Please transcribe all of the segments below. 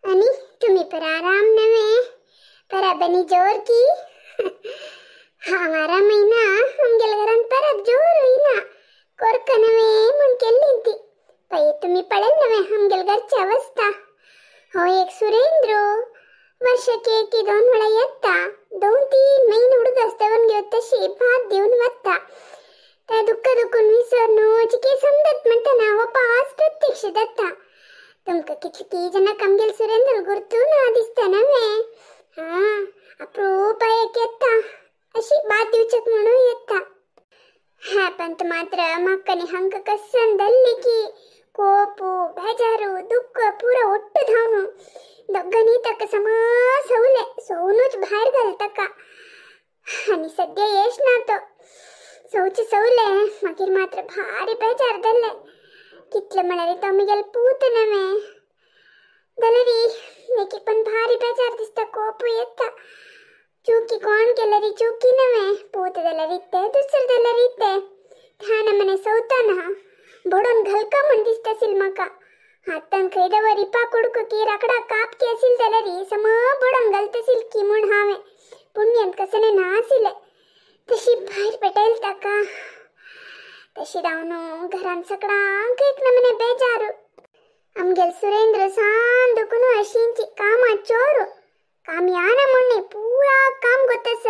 आणि तुम्ही पर आराम नव्हे परब आणि जोर की. हा महिना आमगेल्या घरात परब जोर होईना कोरक नव्हे म्हण केल्ली ती. पै तुम्ही पळेल नव्हे आमगेल्या घरची अवस्था. हो एक सुरेंद्र वर्षाक एक दोन वेळा येता 2-3 महिने उडगास दवरून घेत तशी भात देऊन वत्ता. त्या दुःख दुखून विसरून चिके समजत म्हणताना हो पास प्रत्यक्ष दत्ता. तुमका कितकी जण आमगेल सुरेंद्र गुर्तू ना दिसता नव्हे. हा अप्रूप एक येता अशी भात दिवचक म्हणून येता. हा पण मात्र मक्कनी हंक कसन दल्ली की कोपು ಬೇಜಾರು दुःख ಪೂರ ಒಟ್ಟು धावನು दोघांनी ताका समा सवले सोवनूच भायर घाल ताका. आनी सद्या यश ना तो सवचे सवले मागीर मात्र भारी बेजार जाल्ले. कितले म्हळ्यार तो म्हगेलो पूत नव्हे जाल्यार एक एक पण भारी बेजार दिसता कोपूय येता. चुकी कोण केल्यारी चुकी नव्हे पूत जाल्यार इत्ते दुसरें जाल्यार इत्ते ध्यान मने सवताना बडोवन घालका म्हण दिसता आशिल्लें म्हाका. हातान खंय दवर रिपा कुडको की राकडा काप की आशिल्लें जाल्यार सम बडोवन घालता आशिल्लें की म्हूण हांवें पुण्यान कसलें ना आशिल्लें तशी भायर पेटयलें ताका. तशी रावन घरान सगळ्यांक एक नमने बेजार. आमगेलो सुरेंद्र सान दुखून अशींची कामां चोर काम याना म्हण्णे पुरा काम गोतस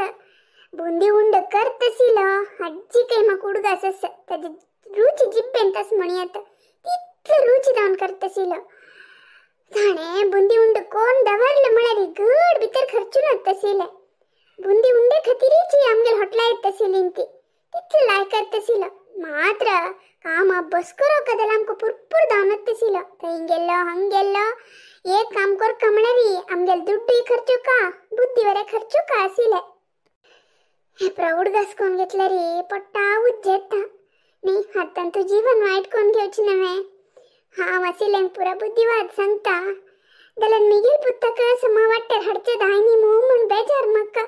बुंदी उंड करत आशिल्लो. आजी काय म्हाका उडगास आसा ताजी रुची जिब्बेन तस म्हणयत तितलो रुची जावन करत आशिल्लो. ताणें बुंदी उंड कोण दवरलें म्हळ्यार घड भितर खर्चून वता आशिल्लें. बुंदी उंडे खातीरच आमगेल्या हॉटेला येता आशिल्ली ती तितलो लायक करता आशिल्लो. मात्र काम बसकरो कदल आमकां पुरपूर धांवन वता आशिल्लो. थंय गेल्लो हांग गेल्लो एक काम करका म्हळ्यार आमगेलो दुड्डूय खर्चुका बुद्दी बरें खर्चुका आशिल्लें. हें प्रौढ घास कोण घेतल्यार पोट्टा उज्जेता न्ही. आतां तूं जीवन वायट कोण घेवचें नव्हे. हांव आशिल्ल्यांक पुरा बुद्धिवाद सांगता जाल्यार म्हगेल पुताक समा वाटेर हाडचें दाय न्ही मू म्हूण बेजार म्हाका.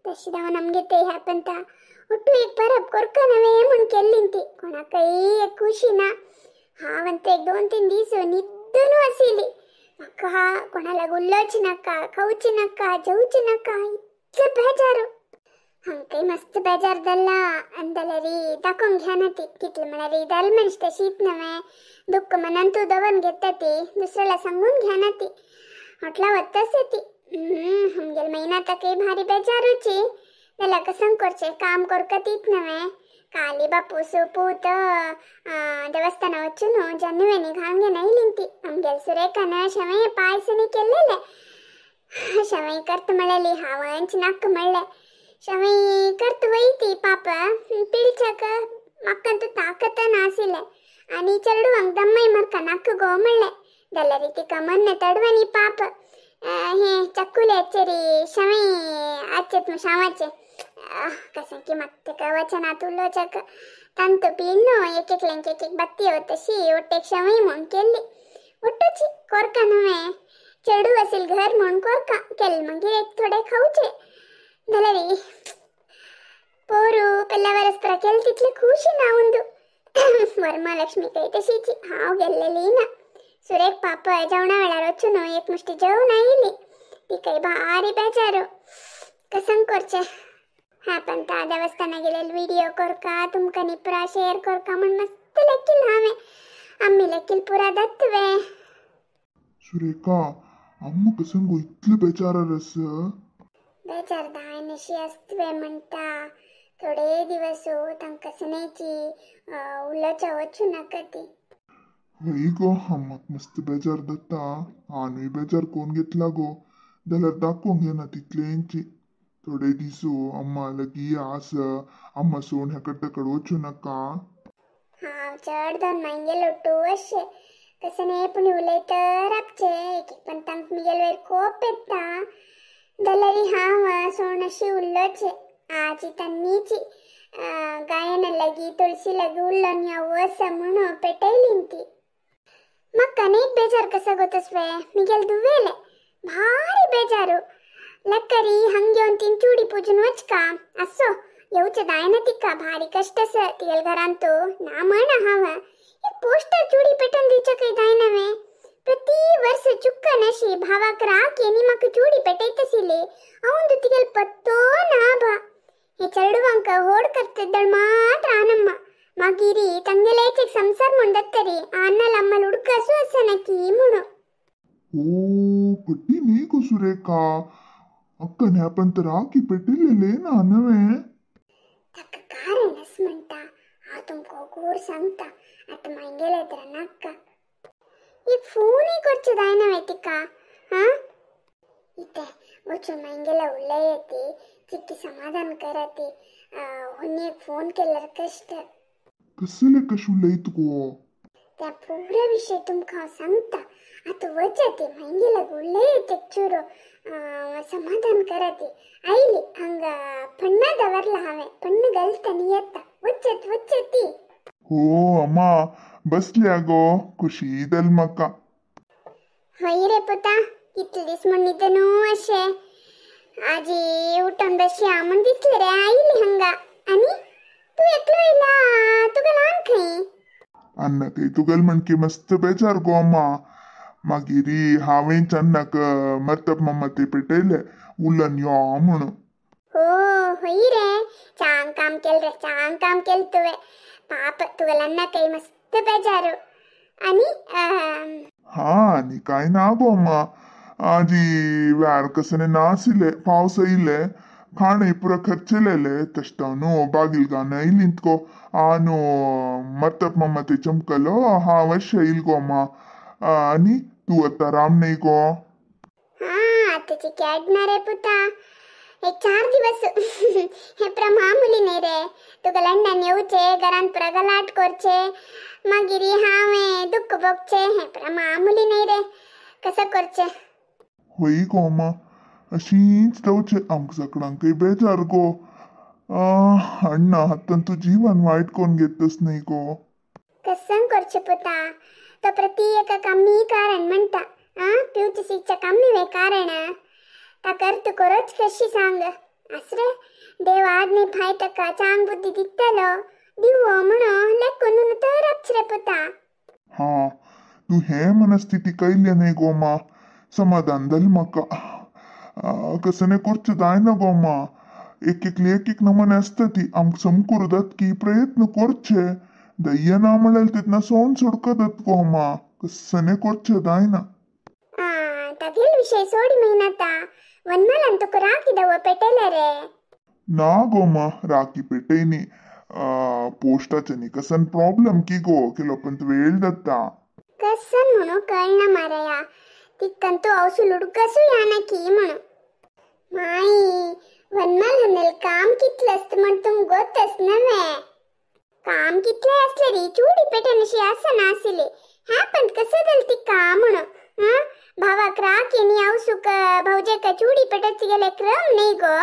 तशें जावन आमगे ते ह्या पंता ಒಟ್ಟು एक परब कोरका नव्हे म्हूण केल्ली ती कोणाकय एक खुशी ना. हांव आनी एक 2-3 दीस न्हिदून आशिल्ली. म्हाका कोणाक उलोवचें नाका खावचें नाका जेवचें नाका इतलें बेजार. हांकांय मस्त बेजार जाल्ला. आनी जाल्यार दाखोवंक घेना ती कितलें म्हळ्यार दाल मनीस तशीच नव्हे दुःख मनान तूं दवरून घेता ती दुसऱ्याला सांगून घेना ती हॉटला वताच ती. आमगेले म्हयना ताकाय भारी बेजारूची जाल्यार कसं करचें काम करका तीच नव्हे. काली बापूस पूत देवस्थाना वचून जन्नवेनी घालून घेना येयली ती. आमगेले सुरेखान शेवय पायसनी केल्लेलें. शेवय करता म्हणलेली हांवच नाका म्हणलें. शेवय करता वयती पाप पिळच्याक म्हाका तूं ताकत नाशिल्लें आनी चेडवांक दम्मय म्हाका नाका गो म्हणलें. जाल्यार तिका मन्न तडवनी पाप हें चकुल्याचेरी शेवय आचेत शावाचें कसं की म्हाका तेका वचनात उलोवच्याक तांतू पिळ्ळो एक एकल्यांक एक एक बत्ती तशी ಒಟ್ಟೆಗೆ ಶವೈ म्हूण केल्ली. ಒಟ್ಟುची कोरका नव्हे चेडू आशिल्लें घर म्हूण कोरका केल्लें मागीर एक थोडे खावचे जाल्यार पोरू पेल्या वरसपरा केलें तितलें खुशी ना उंदू. वरमालक्ष्मी काय तशीची हांव गेल्लेली ना. सुरेख पाप जेवणा वेळार वचून एक मुश्टी जेवण आयली तिकाय भारी बेजारू. कसं करचें हा पण त्या देवस्थाना गेलेले व्हिडिओ करका तुमकां न्ही पुरा शेअर करका म्हूण मस्त लेकील हांवें आमी लेकील पुरा दत्तवे. सुरेखा अम्मा कसं गो इतले बेजारार आसा. बेजार दायनशी आसतवे म्हणटा थोडे दिवस तांकां सनेची उलोवच्या वचूं नाका ती. हय गो अम्माक मस्त बेजार जाता. हांवें बेजार कोण घेतला गो जाल्यार दाखोवंक घेना तितलेंची. थोडे दिसो अम्मा लगी आस अम्मा सोड हेकड तेकड वचूं नाका. हांव चड दोन मागीर लोटू अशें कशें न्ही पूण उलयत राबचें एक एक पण तांकां म्हगेले वयर कोप येता जाल्यार हांव सोण अशी उलोवचें. आजी तन्नीची गायन लागी तुळशी लागी उलोवन हांव आसा म्हणून पेटयली ती. म्हाका आनी एक बेजार कसो गो तसवे म्हगेले धुवेलें भारी बेजारू. लक्करी हंगे ಒಂದು तीन चूडी पूजन वचका असो येवचें दायना तिका भारी कष्ट आसा तिगेल्या घरांत ना म्हण हांव एक पोस्टर चूडी पेटोवन दिवच्या खंय दायना वे. प्रति वर्स चुक्क नशी भावाक राखी आनी म्हाका चुडी पेटयतशिल्ली हांव तिगेल पत्तो ना बा. हे चेडवांक होड करतदळ मात्र आनम्मा मागीर ತಂಗೆಲೇಚ ಸಂಸಾರ ಮುಂದತ್ತರಿ ಅನ್ನಲ ಅಮ್ಮಲ್ ಹುಡುಕಸು ಅಸನಕಿ ಮುಣು. ಓ ಪಟ್ಟಿ ನೀಗು ಸುರೇಖಾ ಅಕ್ಕ ನ್ಯಾಪಂತ ರಾಕಿ ಪೆಟ್ಟಿಲ್ಲೆ ನಾನವೇ ತಕ್ಕ ಕಾರಣ ಅಸ್ಮಂತ ಆ ತುಮಕೋ ಕೂರ್ ಸಂತ ಅತ್ತ ಮಂಗೆಲೇತರ ನಕ್ಕ ಈ ಫೋನಿ ಕೊಚ್ಚದಾಯನವೇ ತಿಕ್ಕ. ಹಾ ಇತ್ತೆ ಒಚ್ಚು ಮಂಗೆಲ ಉಳ್ಳಯತಿ ಚಿಕ್ಕಿ ಸಮಾಧಾನ ಕರತಿ ಹೊನ್ನಿಗೆ ಫೋನ್ केल्यार कष्ट कसले कश उलयत गो. त्या पुरा विषय तुमकां सांगता आतां वचाती मागीर उलयत चुरो समाधान कराती. आयली हांगा पण्णा दवरला हांवें पण्ण घालता न्ही येता वचत वचती. हो अम्मा बसल्या गो खुशी जाल म्हाका. हय रे पुता कितले दीस म्हूण न्हिद न्हू अशें आजी उठून बसया म्हूण दिसलें रे आयली हांगा. आनी तू एकलो आयला तुका ल्हान खंय? अन्नाकय तुगेल म्हणकी मस्त बेजार गो अम्मा. मागीर हांवें अन्नाक मर्तप मम्मा ते पेटयले उलन यो म्हणून. हो हय रे चांग काम केल रे चांग काम केल तुवें पाप तुगेल अन्नाकय मस्त बेजारू. आनी हा आनी काय ना गो अम्मा. आजी व्यार कसने नासिले पावस आयले खाणे पुरा खर्चलेले तशें बागील गान आयलींत गो आनु मर्तप मम्मा ते चमकलो हा अवश्य येईल गो अम्मा. आनी तू आतां राम नाही गो? हा आतांची कॅडना रे पुता एक 4 दिवस हे प्रमामुली न्ही रे तुका लंडन येवचे घरान पुरा गलाट करचे मागीर हांवें दुःख भोगचे हे प्रमामुली न्ही रे कसं करचे. हय गो अम्मा अशीच जावचे आमकां सगळ्यांकय बेजार गो. अण्णा आतां तूं जीवन वायट कोण घेतस न्ही गो. कसं करचे पुता तो प्रति एका कमी कारण म्हणटा. आ पिवचे शिक्षा कमी वे कारण ताका अर्थ करोच कशी सांग आसरे देव आज न्ही फाय ताका चांग बुद्धी दितलो दिवो म्हणून लेखून तर रे पुता. हा तू हे मनस्थिती कैल्य न्ही गो मा समाधान जालें म्हाका. कसने करचें जायना गो मा. एक एकली एक एक नमन आसता ती आमकां समकूर जातकी प्रयत्न करचे दैय ना म्हणल्यार तेन्ना सोंड सोडकत गो मा कसने करचें जायना. तागेल विषय सोड महिनाता वनमालान तुका राखी दव पेटयले रे? ना गो मा राखी पेटयनी पोस्टाचे न्ही कसन प्रॉब्लम की गो केलो पण वेळ जाता. कसन म्हणून कळना मारया तिक्कन तू अवसू लुडकसू याना की म्हणून. माई वनमाल हन्नेल काम कितलं असतं म्हण तुम गोतस नव्हे काम कितले असले रे चुडी पेटनशी असं नासिले हा पण कसं जाल तिका म्हणून. हा भावाक राखी नी आवसूक भावजेक चूडी पेटत गेले क्रम नाही गो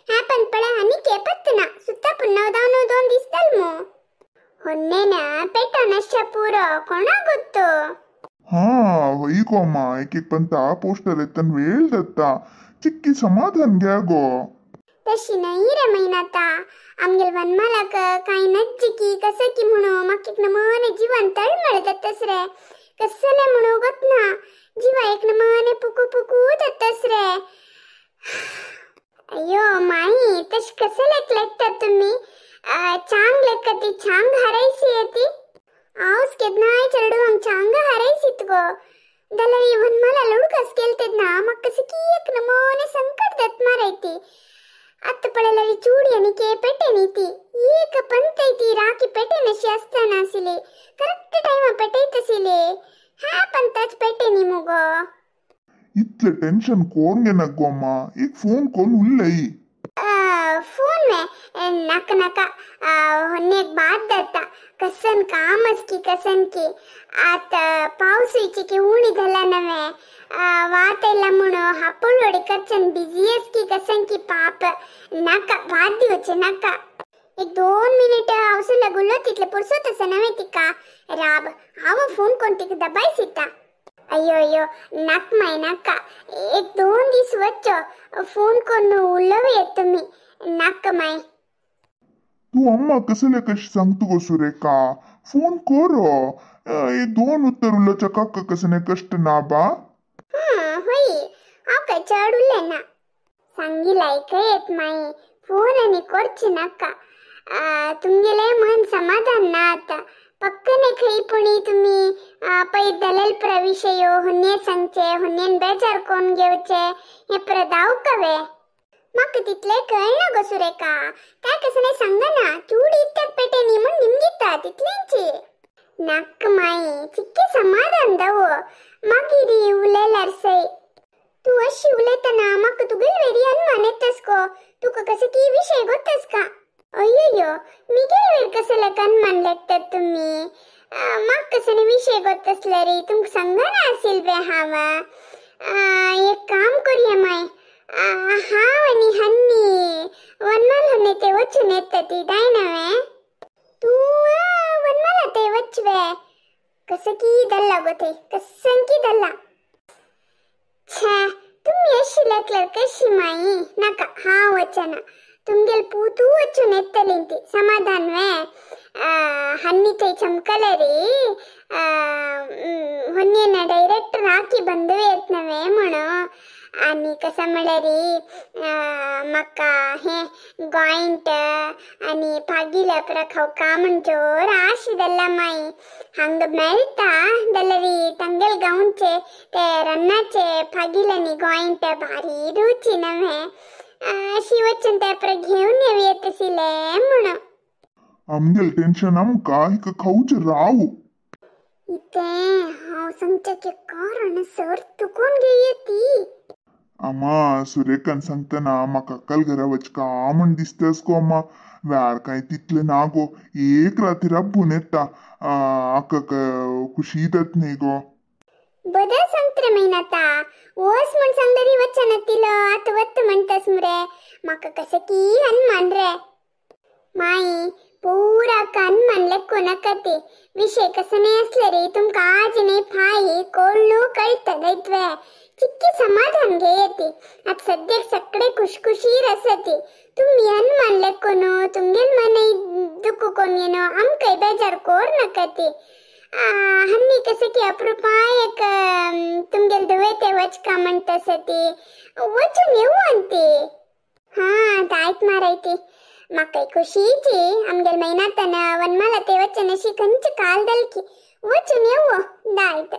हा पण पळे आनी केपत ना सुत्ता पुन्हा दावनो 2 दीस जाल मो होन्ने ना पेटो नश्या पुरो कोणा गोत्तो. हा हय गो मा एक एक पण ता पोस्टर येतन वेळ जाता चिक्की समाधान घ्या गो. तशी नाही रे महिनाता आमगेल वनमालाक काय नज्जी की कसं की म्हणू म्हाका एक नमने जीवन तळमळ जातस रे कसले म्हणू गोत ना जीवा एक नमने पुकू पुकू जातस रे. अय्यो माई तश कसं लेख लेखता तुम्ही चांग लेखती चांग हरायसी येती हांवच केन्नाय चेडवांक चांग हारायसीत गो जाल्यार ही वनमाला लुडकस केल तेन्ना म्हाका कशें की एक नमने संकट जात मारायती. आतां पळयल्यार चूडी आनी के पेटेन ती एक पंतय ती राखी पेटेन अशी आसतना आशिल्ली करेक्ट टायमा पेटयत आशिल्ली ह्या पंताच पेटेनी मुगो. इतलें टेन्शन कोण घेना गो अम्मा एक फोन कोण उलय. फोन वे नाका नाका होन्नेक बाद जाता कसन कामच की कसन की आतां पावसूयची की उणी जाला नव्हे वात येयला म्हणून हापोलवाडी करच्यान बिजी आस की कसन की पाप नाका वाद दिवचे नाका. एक 2 मिनिट हांवसर उलोत तितले पुरसोत आसा नव्हे तिका राब हांव फोन कोण तिका दबायसिता. अय्यो अय्यो नाक माय नाका एक 2 दीस वच्चो फोन कोण उलोवं येत तुमी नाका माय. तू अम्मा कसले कशें सांगता गो सुरेखा फोन कर एक 2 उत्तर उलोवच्या काका कसने कष्ट ना बा. चड उलयना. सांगी लायक येत माई फोन आनी करची नाका. तुमगेलें मन समाधान ना आतां. पक्कने खंय पुणी तुमी पळय दलेल प्रविशयो हुन्ये सांगचे हुन्येन बेजार कोण घेवचे हें प्रदाव कवे. म्हाका तितलें कळना गो सुरेखा. काय कसं नाही सांगना चूड इत्याक पेटे न्ही म्हूण निमगिता तितलेंची. नाक माई चिक्के समाधान दवो मागीर उलयल्यार सय. तूं अशी उलयतना म्हाका तुगेल वेरी अनुमान येतस गो. तुका कसं की विशय गोतस का? अय्यो मिगेल वेर कसं लेक अनुमान लेखतात तुमी? म्हाका कसं विशय गोतसले रे तुमकां सांगना आसील बे हांव. एक काम करूया माय, हांव आनी हन्नी वनमाल हन्नी ते वचून येता ती दाय नवे. तूं वनमाला ते वच वे. कसं की दल्ला गो ते कसं की दल्ला. छे तुमी अशी लेखल्यार कशी माई? नाका हांव वचना. तुमगेल पूतू वचून येतली ती समाधान वे. हन्नी थंय चमकले रे होन्येन डायरेक्ट राखी बंदू येत नवे म्हणून. आनी कसं म्हळ्यार म्हाका हें गोंयट आनी पागील अपरा खावका म्हण जोर आश दल्ला माई. हांगा मेळटा जाल्यार तांगेल गांवचे ते रन्नाचे पागील आनी गोंयट भारी रुची नवे. अशी वचून ते अपरा घेवन येवया तशिले म्हणून. आमगेल टेन्शन आमकां हिका खावचें राव. इतें हांव सांगचें कारण सर तुकोन घेय ती. आमा सुरेखान सांगतना म्हाका अक्कल घरा वचका म्हण दिसतास गो अम्मा. वेळ कांय तितलें ना गो. एक राती राबून येता आका खुशी जात न्ही गो. बदल सांगत रे मैन आतां. वच म्हण सांगलेरी वचना तिलो आतां वत म्हणटास मुरे. म्हाका कसं की अनुमान रे माई. पूरा अनुमान लेखूं नाका ती. विशय कसं नाही असले रे तुमकां आज न्ही फाय कोळ्ळू कळटा दैत्वे. चिक्की समाधान घेयती. आतां सद्याक सगळे खुशखुशीर आसा ती. तुमी अनुमान लेखून तुमगेल मन दुःख कोण येनो आमकांय बेजार कोर नाका ती. हन्नी कसं की अप्रुपाय एक तुमगेल धुवे ते वचका म्हणटास ती वचून येऊ ती. हां दायत मारायती म्हाका खुशीची आमगेल मैनातन वनमाला ते वचन अशी खंयचे काल दलकी वचून येऊ दायत.